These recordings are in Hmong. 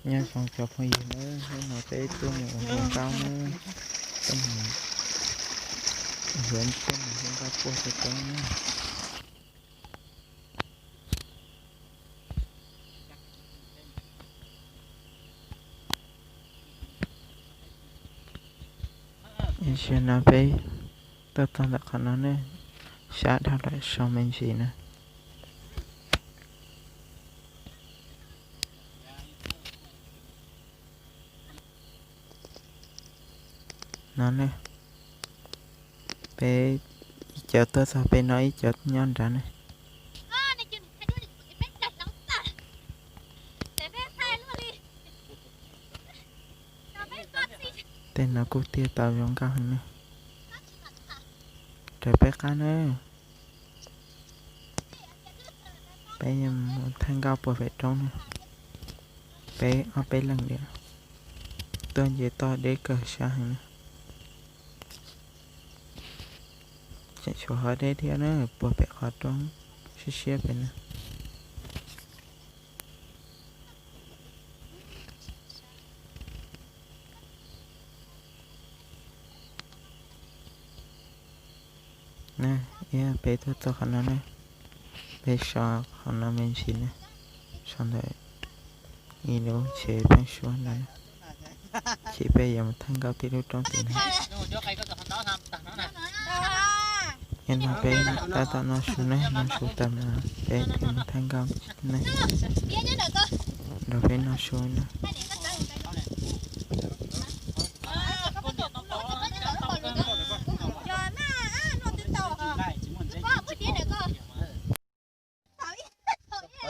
Nyob zoo cov phooj ywg nawb, hnub no peb tuaj mus ua hluas nkauj nawb, tuaj mus yuav tuaj mus hu nkauj puag rau roob nawb. Zaum no peb tuaj txog ntawm qhov no ne, sab dhau lawm, so me ntsis na. No ne, peb ib co tuaj txog peb no, ib co nyob nrad ne. Tej no kuj tiaj tau zoo nkauj heev ne. Raws peb qab na. Peb yuav mus thaij nkauj puag pem roob na. Peb ob peb leeg diam, tuaj nce toj deb kawg sab heev na. Tseem tshuav ho deb thiab na, puag pem qhov roob siab siab pem na. Na, peb tuaj txog qhov no na, peb so qhov no me ntsis na, so ntawm ib lub tsev pheeb suab no, ces peb yuav mus thaij nkauj tib lub roob tid na. Yog no peb tab tom noj su na, noj su tag mas peb thiaj mus thaij nkauj ne. Nrog peb noj su na.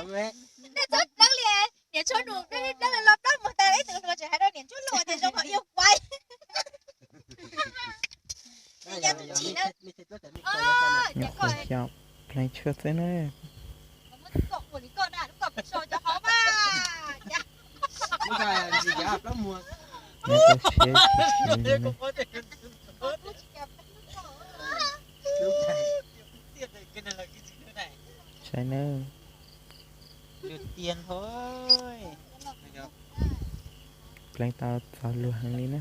Nej txhob pleev li, niam tshuav nus peb los plaub muag tas, ib tug hluas tseem hais rau niam ntsuab luj tias zoo hom yog kuav. Nyuam qhuav xyaum pleev tshuaj xwb na. Nyob tau siab tsis siv li ne. Saib nawb. Pleev tau txog luag heev li na.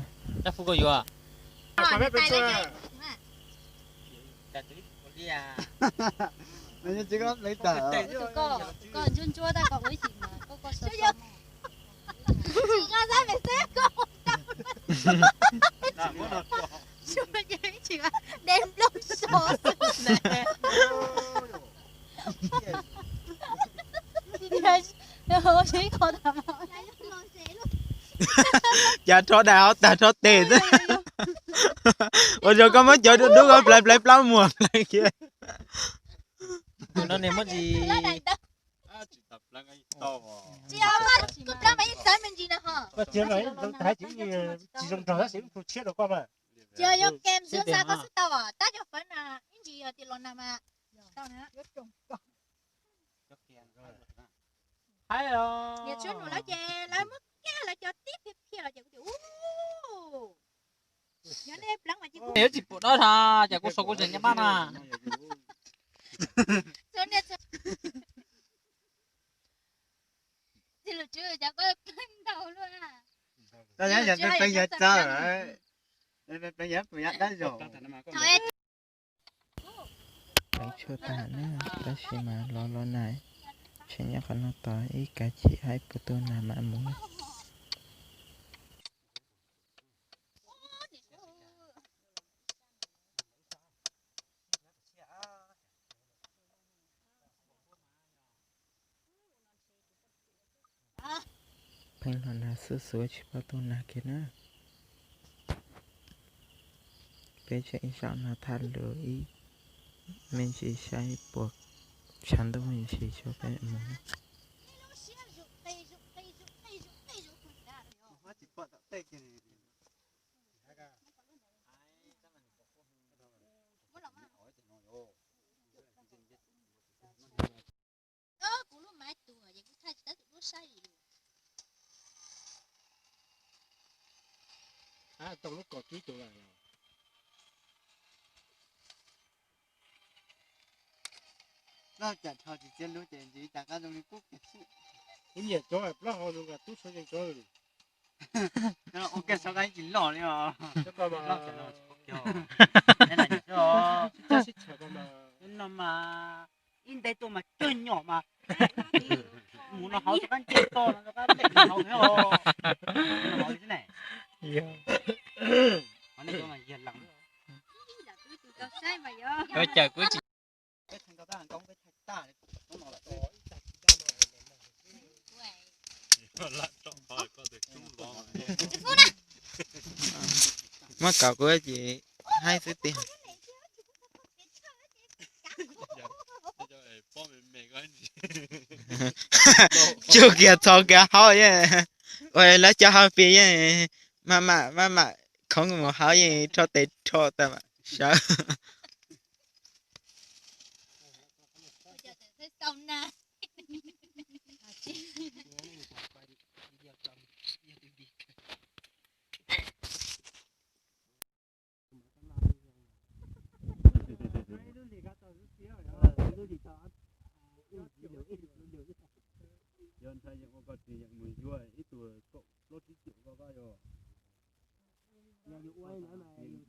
Cas rho daim hauv tag rho tes xwb. Ua rau koj muab cov dub dub koj pleev pleev plaub muag pleev kiag. Tsis, koj pleev mas yeej txawv me ntsis na ho. Tsis zoo nrog tab sis tus tshiab rau koj mas. Tsis yog kem xwb xa koj xwb tau, tab cov fawv na ib ntsis yog tias los nag mas tau na. Niam tshuav nus lawv ces lawv muab kiag lawv cov tib phiaj phiaj los ces kuv tias u, yog nej pleev mas ces kuv tsis pum dab tsi, ces kuv sau kuv tseem nyob mab na. Tsis lus tswv cas koj pleev ntau luaj. Tsis yog pleev yog txawv, pleev yog kuv yog dab zog. Pleev tshuaj tag na, tab sis mas los los nag, tseem nyob qhov no tos ib kav chim haib puas tuaj nag mam mus. Pheej los nag xuj xuav tsis pom tuaj nag kiag na. Peb tseem ib zaug no thaj lus ib me ntsis saib puas tshav ntuj me ntsis tso peb mus. Kuv lub maiv tuag ces kuv thaij tsis tau tus duab saib li. Tau lub kaum tsib tus lawm. Loj cas rho tsis txiav lub ces ntsis cas qab zoo li kub kiag xwb. Kuv nyiam cov plaub hau no nkas tub suav yees cov. Ua kiag sov kab tsis loj li os. Loj tsis loj. No mas ib nte tuaj mas cwg nyom mas mus no hauv rov qab nce toj no rov qab lem hauv no hauv li xwb ne. Yog cawm kuv tsis muab kom kuv ces haib xwb tiag. Tsuj kiag txhos kiag hauv yeej, ua lawv cov hauv pis yeej maj mam maj mam khoov mus hauv yeej rho tes rho tas mam sawv. Yog ntshai yeem ua koj tsis yeem mus yuav ib tug kaum plaub tsib caum ko koj yog. Yog yus ua li ntawd mas yus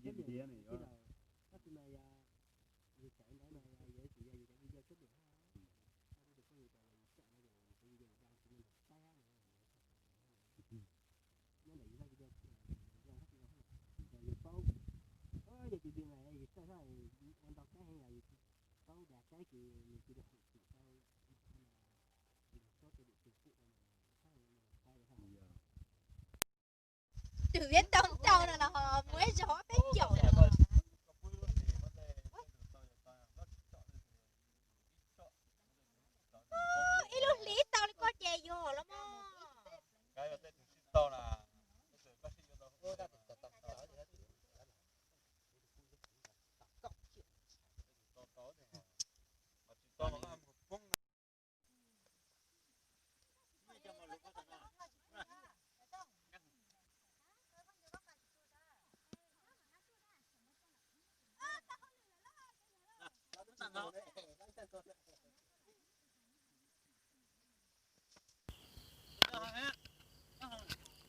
ntiav ntiav ne yog. Twb viab tau ntau no los ho muaj ib zaug ob peb caum no. Ib lub hlis tau li koj ces yog los mas.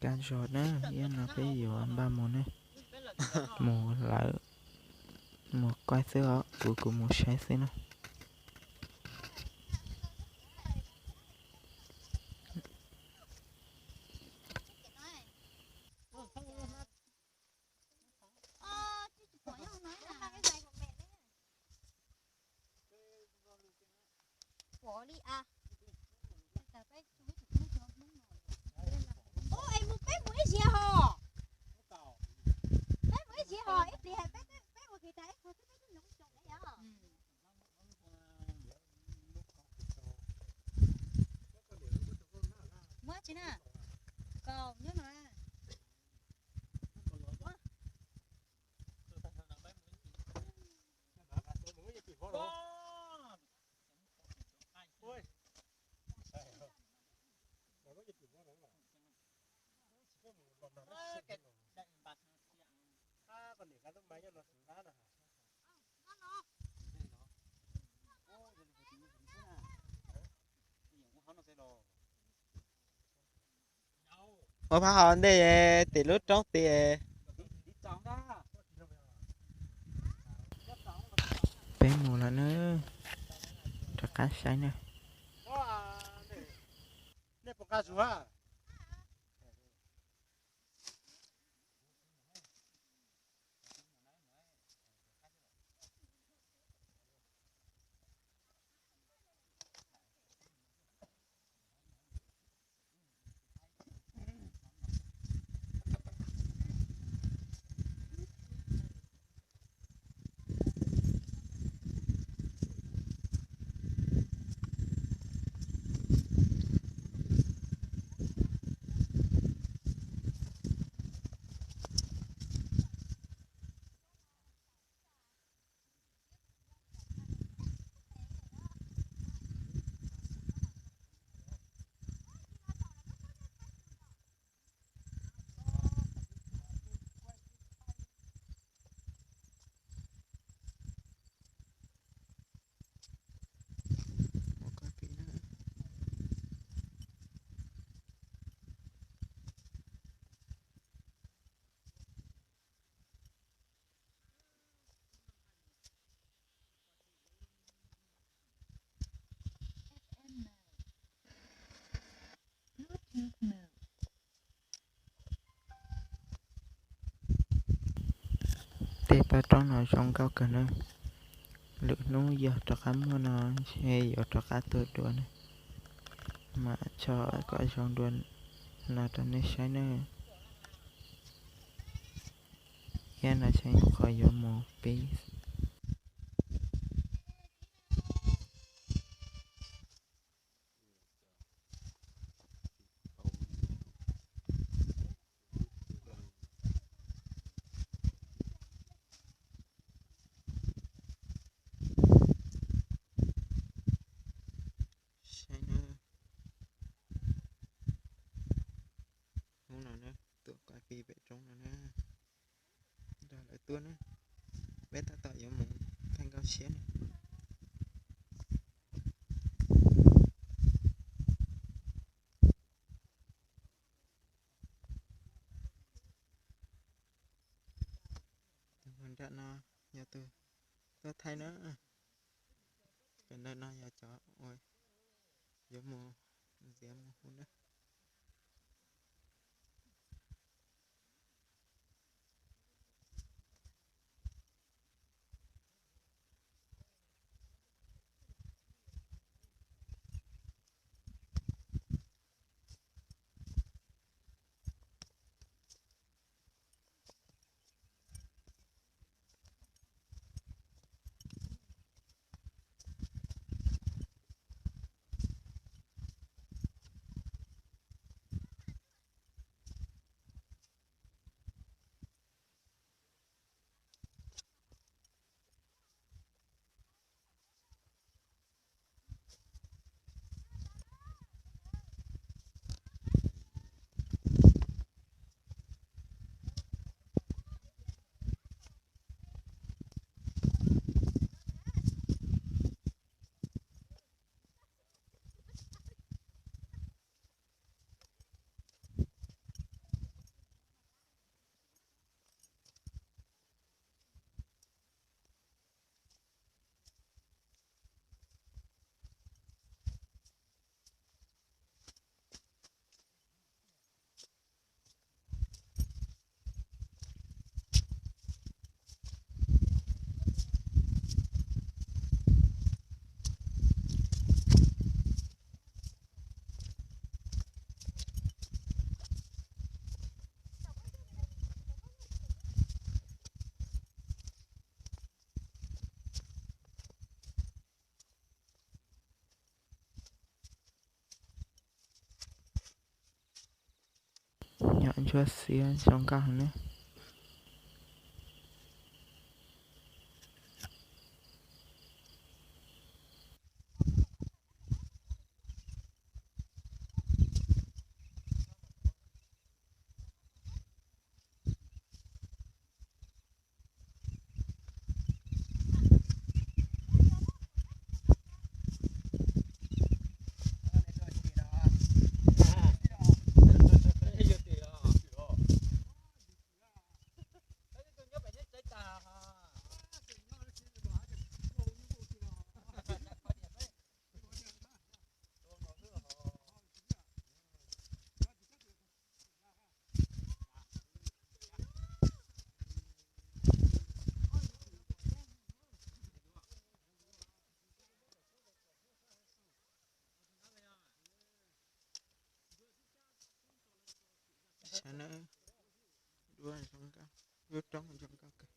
Kab zog na, ib no peb yuav npaj mus ne, mus lawm, mus qaib xwb os, kuv kuv mus saib xwb na. Ua phab hauv ntej tim lub roob tid. Peb mus lawm na, rov qab saib na. Tej paj roob no zoo nkauj kawg na. Lwm hnub yog rov qab muaj no, yuav rov qab tuaj dua na. Mam tso kom zoo dua no rau nej saib na. Iab no tseem qhov yuav mus pib. Saib na, hnub no na, tuaj kuaj pib pem roob no na, nrog lawv tuaj na, peb tab tom yuav mus thaij nkauj siab na. Tus nram no yog tus tuaj thaij na, cov ntawm no yog cov uas yuav mus ntxiav mus hu na. Nyob ntsuab xiab zoo nkauj ne. Saib na, duab zoo nkauj, duab roob zoo nkauj kawg.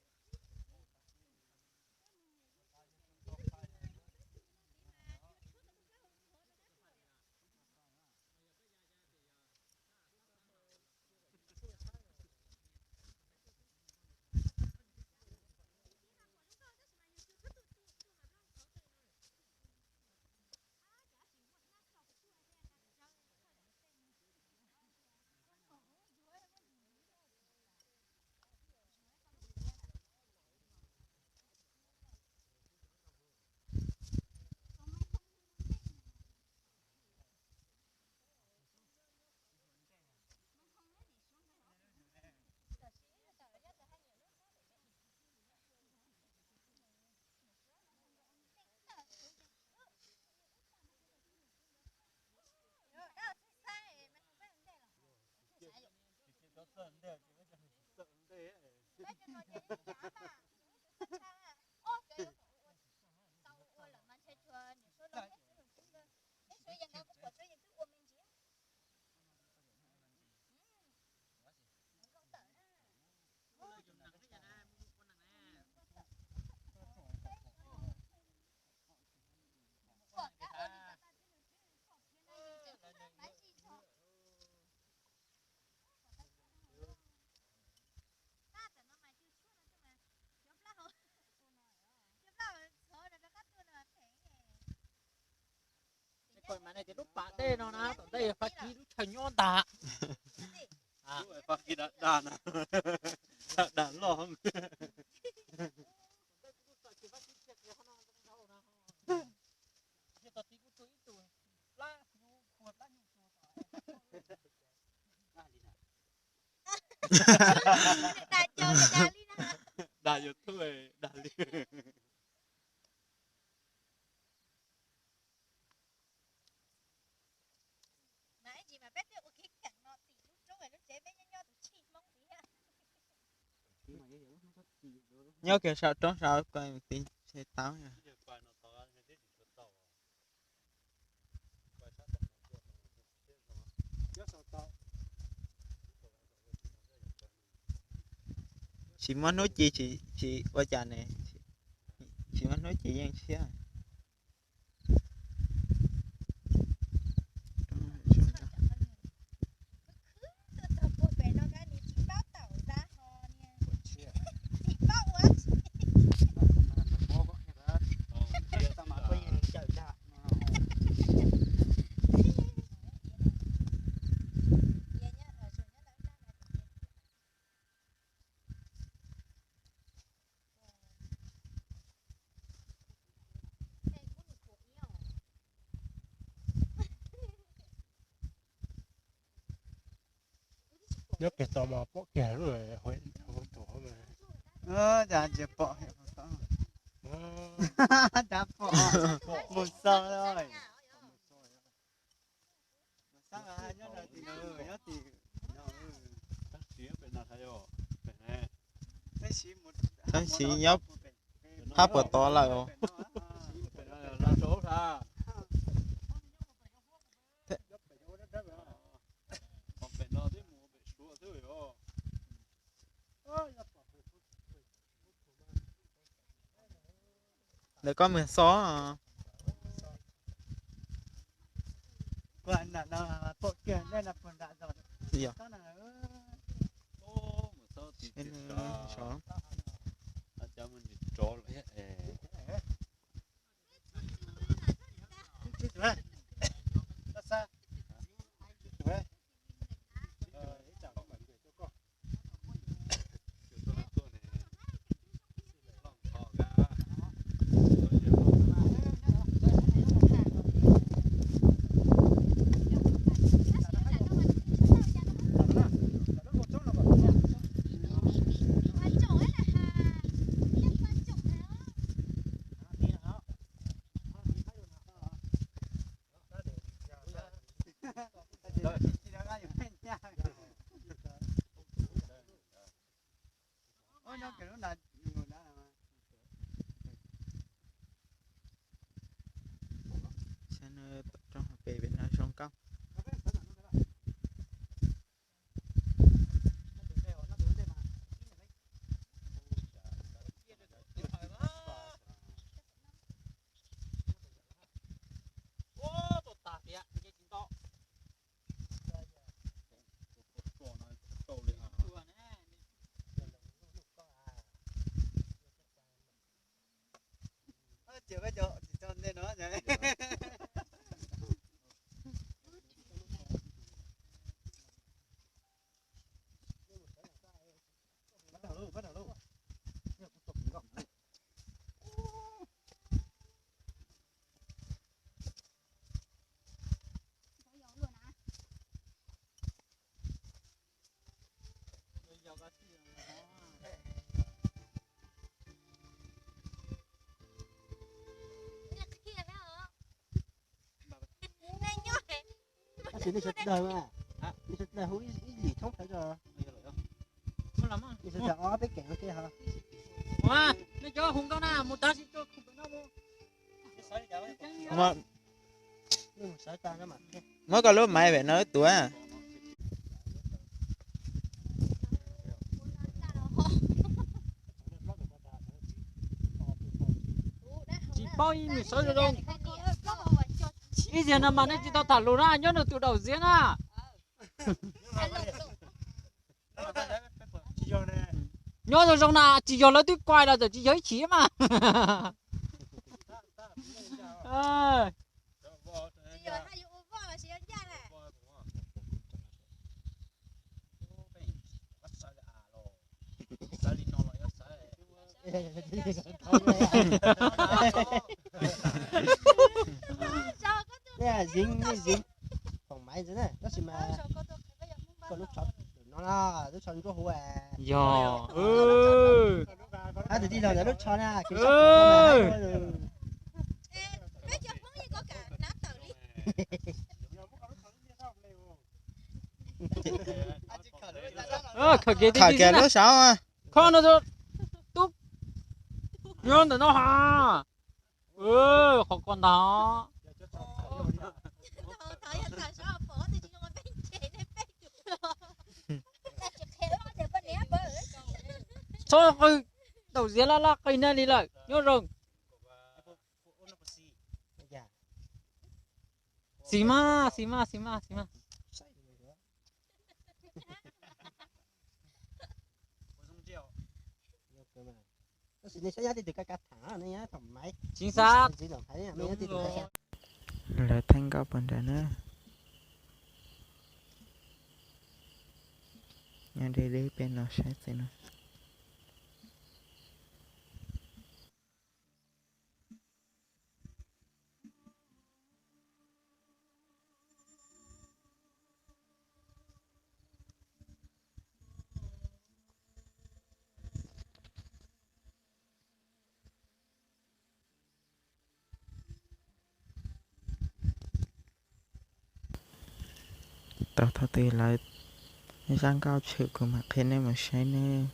Lub pas dej no na, tom ntej fab kis lub chaw nyob ntag. Fab kis dag dag na, dag dag loj. Dag yuav tuaj dag li. Nyob kiag saum roob saum ko tiv tsev tau. Tsis muaj hnub ci tsis ua cas ne, tsis muaj hnub ci yeej tshiab. Nyob kiag tod mas pom kiag lub hauv tus. Cas tsis pom, cas pom mus so lawm. Tab sis nyob phab puas tod lawm. Ntawm koj mus so. Saib no, tom roob pem pem no zoo nkauj. Tab sis nej sawv daws, nej sawv daws hu ib lim thoob plaws tso. Ua, nej cov hu nkauj na, mus tab sis coj khum pem no mus. Mus, muab koj lub maiv pem no tuav. Tsis paub ib nws sawv zoo zoo. Ib zaug no mas nej tsis tau tham lus na, nyob nws tus daum ziab na. Nyob zoo zoo na, tsis yog lawv twb kuaib los txawm tsis yog ib chim mas. Zing, zing, foom maiv ntxiv na, tab sis mas koj lub tsho no na, lub tsho ntsuab huv. Yog. Hab tus tij laug ntawd lub tsho na, kev sab pum na. Khawm kiag lub saud. Kho no tub, nyob ntawm no ha. Qhov ko ntag. Txhob qw, daum ziab laj laj qw na li lawm, nyob zoo. Xis mas, xis mas, xis mas, xis mas. Chính xác. Lawv theej nkauj puag nrad na. Nyob deb deb peb no saib xwb na. Tau thaum twg lawv zaj nkauj tshwm kuv mam qhia nej mus saib nawb.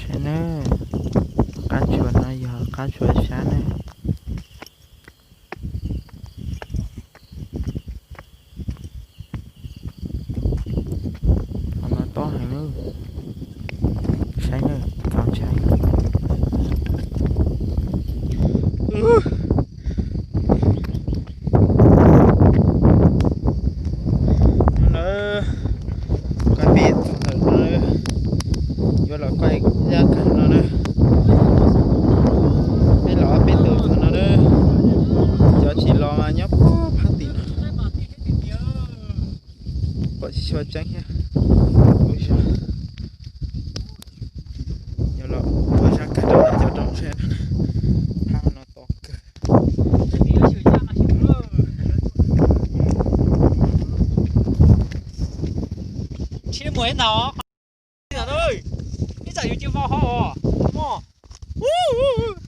Saib nawb, qab tsuas no yog qab tsuas sab nawb. Qhov no tob heev nawb. Saib nawb, txaus ntshai. Nawb, koj pib txog ntawm no, yuav los koj zaj kawg no na. Peb los peb tug txog no na, cov tsis los mas nyob puag phab tim no. Pom tsis tshua tseeb thiab. Ua zaj, yuav los ua zaj kawg rau cov roob seb, phab no to kawg. Tsheb mus ib ntag. Ib tsam yus cia vau hov os mog.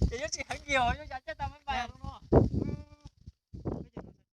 Ces yuav tsis heev kiag os, yuav ya caj tau mab npais os.